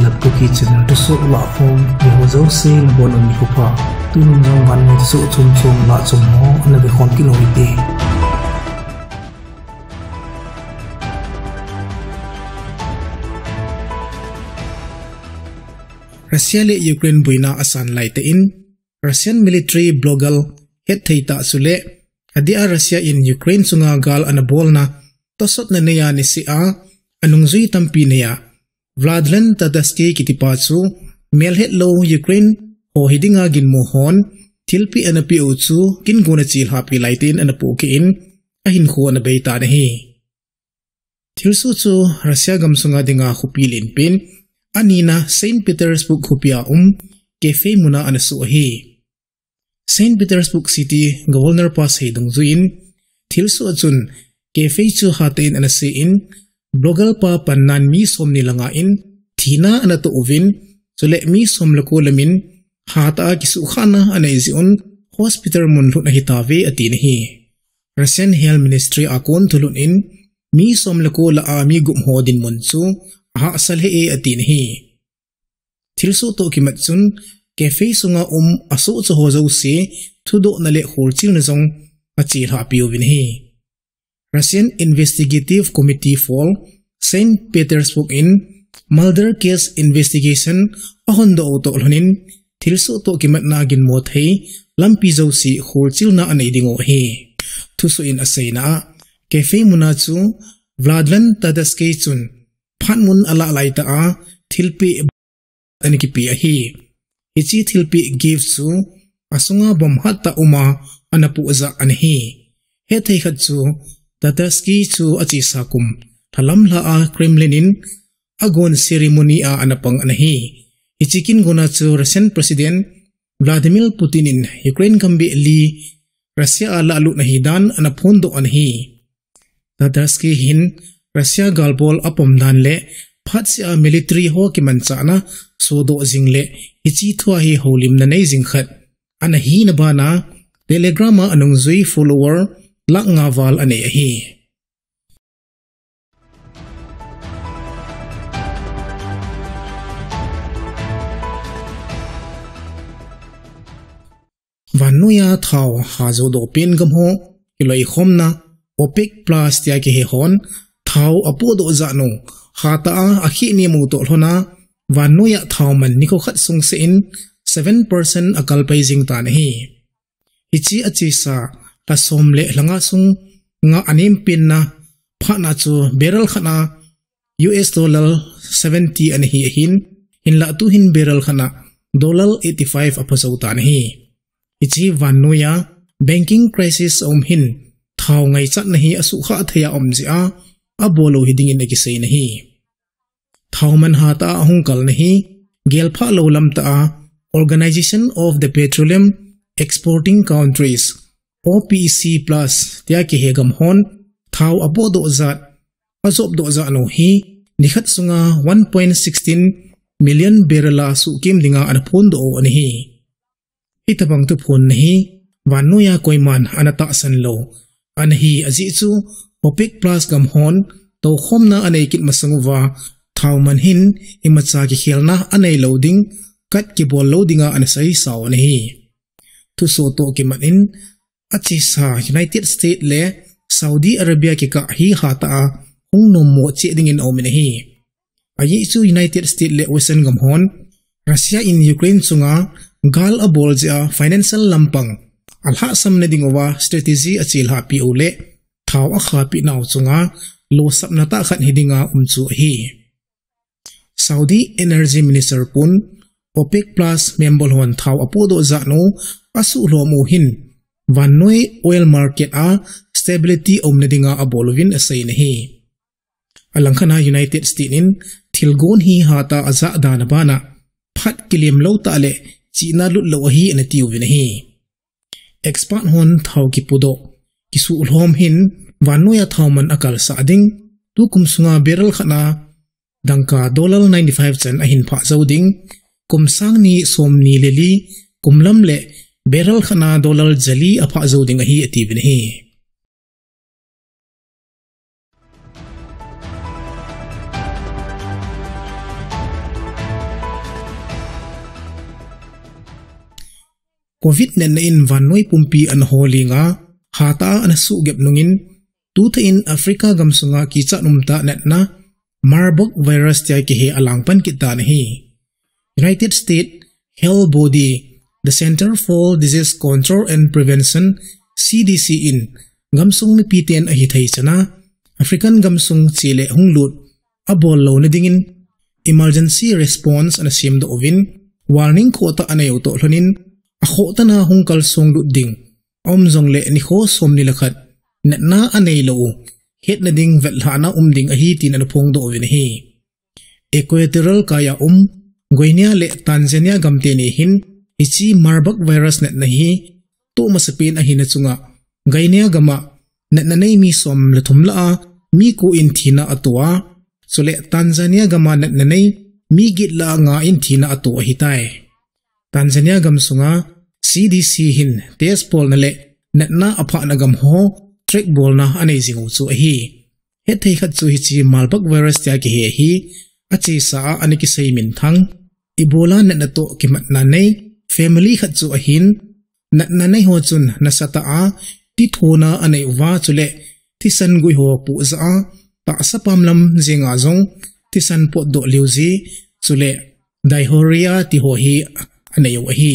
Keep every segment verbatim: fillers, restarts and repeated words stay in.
Latpuki channel thusoh lahkhom, eiho jouse nabonun nikho pha. Tunung jong vannoi thusoh chom chom lahchom ho ana vekhom kit u hite. Russia le Ukraine boina asan laitah in, Russian military blogal hetthei tah chule, adeh a Russia in Ukraine chunga gal ana bolna tosotna neiya niseh a anungjui tampi neiya Vladlen Tatarsky kitipa chu melhetlou Ukraine ho hidinga ginmo hon thilpeh ana peh u chu kingona chilhahpi laitah in ana pohkeh in, ahinkho ana beitan ahi. Thilsoh chu Russia gamsunga dinga khopi lenpen, anina Saint Petersburg khopia um cafe muna ana soh ahi. Saint Petersburg City Governor pa sei dungjuiyin, thilsoh a chun cafe chu hatah in ana se in, blogal pa pannan mi somni langa in thina ana toh uvin, chule mi som le ko lamin hatah a kisuhkhahna anei jeh un hospital mun lhun ahitauve atin ahi. Russian Health Ministry a kon thulhun in, mi som le ko lah a mi gup ho dinmun chu ahahsa lheh e atin ahi. Thilsoh toh kimat chun cafe sunga um asohcha ho jouse thudohna le kholchilna jong achelhahpi uvin ahi. Russian Investigative Committee for Saint Petersburg in murder case investigation ahondoh u toh lhonin, thilsoh toh kimatna ginmo thei lampi jouse kholchilna anei dingu ahi. Thusoh in aseina a, cafe muna chu Vladlen Tatarsky chun phat mun alah laitah a thilpeh ana kipe ahi. Hiche thilpeh gift chu asunga bomb hattah uma ana pohjah ana hi. Hetthei khat chu Tatarsky chu achesa kum lhalam lha a Kremlin in agon ceremony a ana pang ana hi. Hiche kingona chu Russian President Vladimir Putin in Ukraine gambeh li Russia a lahlutna hidan ana phondoh ana hi. Tatarsky hin Russia galbol apom dan le phatseh a military ho kimanchahna sodoh jing le hiche thua hi houlimna nei jing khat ana hina bana Telegram a anungjui follower lakh nga val anei ahi. Vannoiya thao hajodoh pen gamho kiloikhomna OPEC Plus tia kihe hon thao apohdoh jahnu hatah a akhehnem u toh lhona vannoiya thao man nikho khat sungseh in seven percent akalpai jing tan ahi. Hiche achesa lha som le lha nga sunga anempenna phatna chu barrel khatna US dollar seventy ana hi ahin, hinlah tuhin barrel khatna dollar eighty five aphajou tan ahi. Hiche vannoiya banking crisis aum hin thao ngaichatna hi asuhkhah thei a um jeh a abol u hidingin akiseina ahi. Thao man hatah a ahung kalna hi gelphah lou lamtah a Organisation of the Petroleum Exporting Countries, OPEC Plus tia kihe gam hon thao apohdoh jat, ajopdoh jahnu hi nikhat sunga one point sixteen million barrel a suhkem dinga ana phondoh u ana hi. Hitobang thuphonna hi vannoiya koiman ana tahsan lou ana hi ajeh chu OPEC Plus gam hon toukhomna anei kit masang uva thao man hin imacha kikhelna anei lou ding, kat kibol lou dinga ana seisau ana hi. Thusoh toh kimat in achesa United States le Saudi Arabia kikah hi hatah a hung nommo cheh dingin aumin ahi. Ajeh chu United States le Western gam hon Russia in Ukraine chunga gal abol jeh a financial lampang alhahsamna dinguva strategy achelhahpi u le thao akhahpeh nau chunga losapna tah khat hidinga um chu ahi. Saudi Energy Minister pun OPEC Plus member hon thao apohdoh jahnu asuhlhom u hin vannoi oil market a stability aumna dinga abol uvin aseina ahi. Alangkhat a United States in thilgon hi hatah a ajah dan a bana phat kilem lou tah le chihna lut lou ahi ana tiuvin ahi. Expert hon thao kipohdoh, kisuhlhom hin vannoiya thao man akalsah ding, tukum sunga barrel khatna dangka dollar ninety five chan ahin phah jou ding, kum sang ni somni le li kum lam le barrel khatna dollar jali aphah jou ding ahi atiuvin ahi. Covid natna in vannoi pumpi ana ho linga, hatah a ana suhgep nungin, tuthah in Africa gamsunga kichat umtah natna Marburg virus tia kihe alangpan kit tan ahi. United States Health Body, the Center for Disease Control and Prevention, C D C in gamsung mipiten ahithei chana African gamsung chele hunglut abol louna dingin emergency response ana semdoh uvin, warning khohtah anei u toh lhonin, akhoh tana hung kalsong lut ding aum jongle nikho somni le khat natna anei lou u hetna ding vetlhahna um ding ahi tin ana phongdoh uvin ahi. Equatorial kaiya um Guinea le Tanzania gamteni hin hiche Marburg virus natna hi toh masapen ahina chunga Guinea gama natna nei mi som le thum lah a mi ko in thina ato a, chule Tanzania gama natna nei mi get lah a nga in thina ato ahitai. Tanzania gamsunga C D C hin test bolna le natna aphahna gam ho track bolna anei jing u chu ahi. Hetthei khat chu hiche Marburg virus tia kihe hi achesa a ana kisei minthang Ebola natna toh kimatna nei family khat chu ahin, natna nei ho chun nasatah a tithona anei uva chule thisan gui ho puh jah a, tahsa pam lam jenga jong thisan potdoh liu ji, chule diarrhea ti ho hi anei u ahi.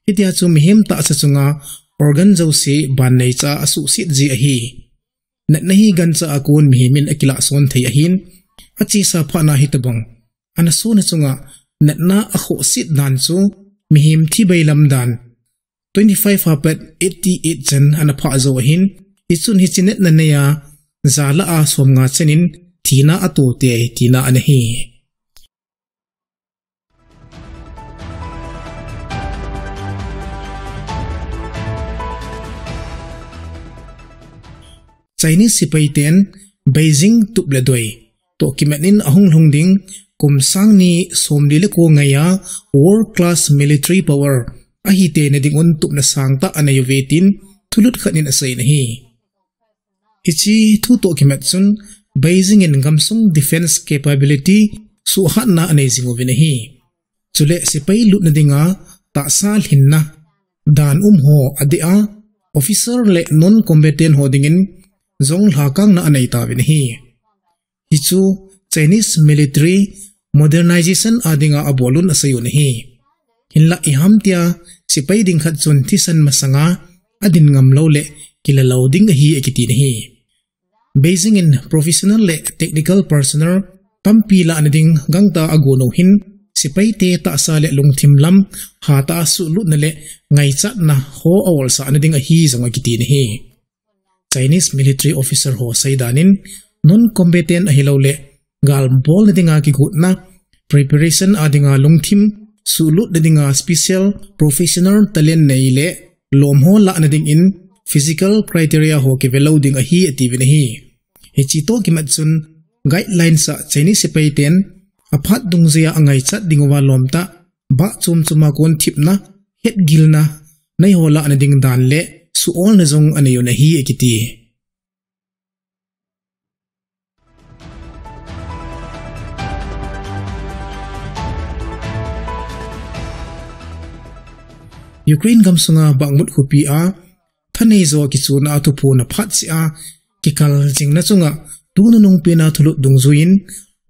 Hitia chu mihem tahsa chunga organ jouse ban neicha asuhset ji ahi. Natna hi gancha a kon mihem in akilah son thei ahin, achesa phatna hitobang ana sona chunga natna akhohset dan chu mihem thi bailam dan twenty-five hapat eighty-eight chan ana phah jou ahin, hichun hiche natna neiya ja lah a somnga chan in thina ato tei tina ana hi. Chinese sepaiten Beijing tup le doi toh kimat in ahung lhung ding kum sang ni somli le ko ngaiya world class military power ahitena dingun tupna sangtah anei uve tin thulut khat in asei in ahi. Hiche thu toh kimat chun Beijing in gamsung defence capability suhhatna anei jing uvin ahi. Chule sepai lutna dinga tahsa lhinna dan um ho adeh a, officer le non-combatant ho dingin jong lhakangna anei tauvin ahi. Hichu Chinese military modernization a dinga abol un asei un ahi. Hinlah iham tia sepai ding khat chun thisan masanga adin ngam lou le kila lou ding ahi akiti in ahi. Beijing in professional le technical personnel tampi lahna ding gangtah a agon u hin sepaite tahsa le lungthim lam hatah a suhlutna le ngaichatna ho aolsahna ding ahi jong akiti in ahi. Chinese military officer ho seidan in non-combatant ahilouleh gal bolna dinga kigotna, preparation a dinga lungthim, suhlutna dinga special professional talent nei le lom ho lahna dingin physical criteria ho kive lou ding ahi atiuvin ahi. Hiche toh kimat chun guidelines a Chinese sepaiten aphat dungjuiya angaichat dinguva lomtah, bah chom choma kon thipna, hetgilna, neiho lahna ding dan le suolna jong anei un ahi akiti. Ukraine gamsunga Bakhmut khopi a thanei jo kichuna a thuphon aphat cheh a kikal jingna chunga tuni nungpena thulut dungjuiyin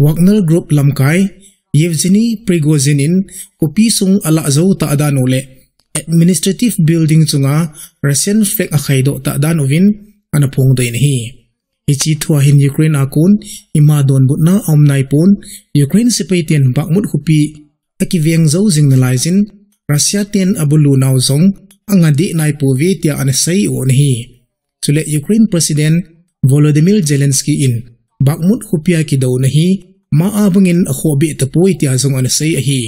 Wagner Group lamkai Yevgeny Prigozhin in khopi sung alah jou tah dan u le administrative building chunga Russian flag akhaidoh tah dan uvin ana phongdoh in ahi. Hiche thua hin Ukraine a kon ima donbutna aum naipon, Ukraine sepaiten Bakhmut khopi akiveng jou jing nalaiyin Russia ten abulu nau jong anga deh naipouve tia ana sei u ahi. Chule Ukraine President Volodymyr Zelensky in Bakhmut khopia kidouna hi ma a bangin akhohbeh tapoi tia jong ana sei ahi.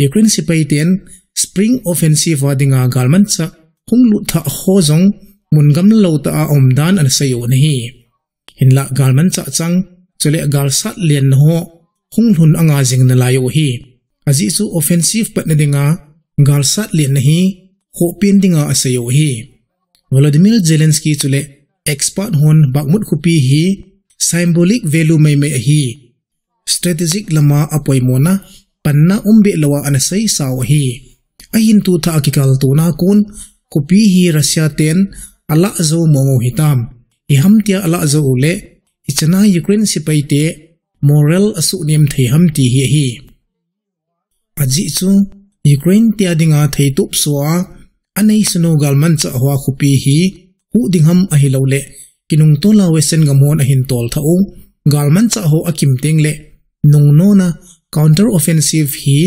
Ukraine sepaiten Spring Offensive a dinga galmanchah hung lut thah ho jong mun gamla lou tah a aum dan ana sei u ahi. Hinlah galmanchah chang, chule galsat lenna ho hung lhun anga jing nalai u ahi. Ajeh chu offensive patna dinga galsat lenna hi khohpen dinga asei u ahi. Volodymyr Zelensky chule expert hon Bakhmut khopi hi symbolic value meimei ahi, strategic lama apoimona panna um beh louva ana seisa u ahi. Ahin tu thah a kikaltona kon, khopi hi Russia ten alah jou mong u hitam. Iham tia alah jou u le, ichana Ukraine sepai te moral asuh nem thei ham ti hi ahi. Ajeh chu, Ukraine tia dinga theitop soh a, anei sunu galmanchah hoa khopi hi, huh ding ham ahilouleh, kinungtol a Western gam hon ahin tol thah u, galmanchah ho akim teng le, nungnona counter offensive hi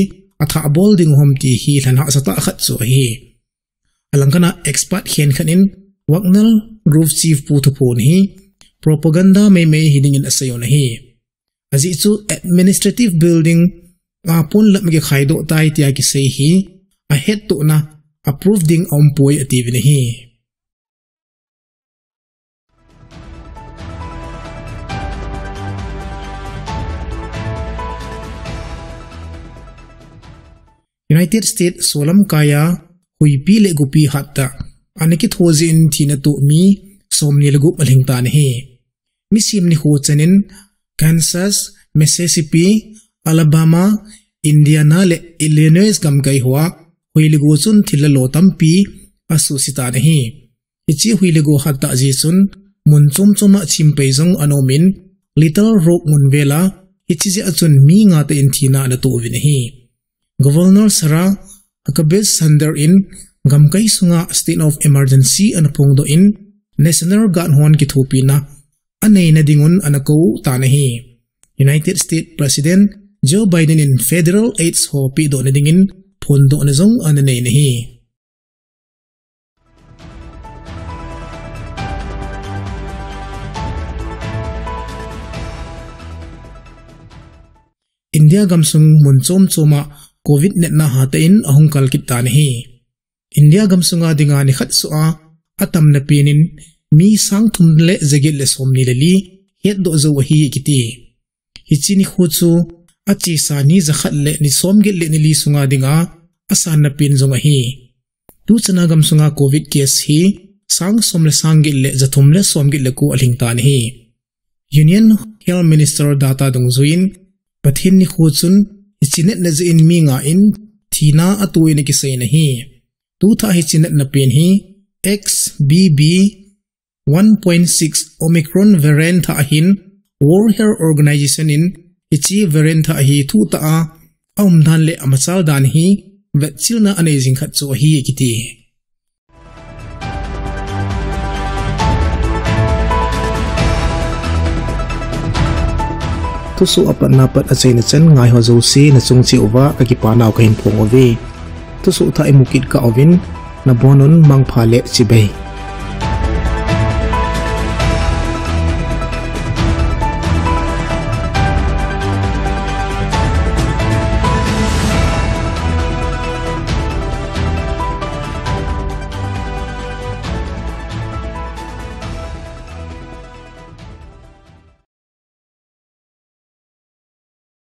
athah bol ding u ham ti hi lhanhah satah khat chu ahi. Alangkhat a expert khenkhat in Wagner Group Chief Pu Thuphon hi propaganda meimei hi dingin asei un ahi. Ajeh chu administrative building a ponlap kikhaidoh tai tia kisei hi ahettohna a proof ding aumpoi atiuvin ahi. United States solam kaiya huipi le gopi hattah ana kitho jeh in thina toh mi somni le gup alhing tan ahi. Misim nikho chanin Kansas, Mississippi, Alabama, Indiana le Illinois gamkai hoa hui le go chun thil le lo tampi asuhse tan ahi. Hiche hui le go hattah jeh chun mun chom chom a chim pai jong ana um in Little Rock mun vel a hiche jeh a chun mi nga tah in thina ana toh uvin ahi. Governor Sarah Huckabee Sanders in gamkai sunga state of emergency ana phongdoh in National Guard hon kithopina aneina dingun ana kou tan ahi. United States President Joe Biden in federal aids ho pehdohna dingin phondohna jong ana nei in ahi. India gamsung mun chom chom a Covid natna hatah in ahung kal kit tan ahi. India gamsunga dinga nikhat soh a atamna pen in mi sang thum le jaget le somni le li hetdoh jou ahi kiti. Hiche nikho chu achesa ni jakhat le ni somget le ni li sunga dinga asanna pen jong ahi. Tuchana gamsunga Covid case hi sang som le sang get le jathum le somget le ko alhing tan ahi. Union Health Minister data dungjuiyin, Pathen nikho chun hiche natna jeh in mi nga in thina atoh in akisei in ahi. Tuthah hiche natna pen hi X B B one point six Omicron variant thah ahin, World Health Organization in hiche variant thah hi thuhtah a aumdan le amachal dan hi vetchilna anei jing khat chu ahi kiti. Thusoh apatna pat achaina chan ngaiho jouse nachung cheh uva kakipanau kahin phong uve. Thusoh thah imu kit kah uvin, nabonun mangpha le chibai.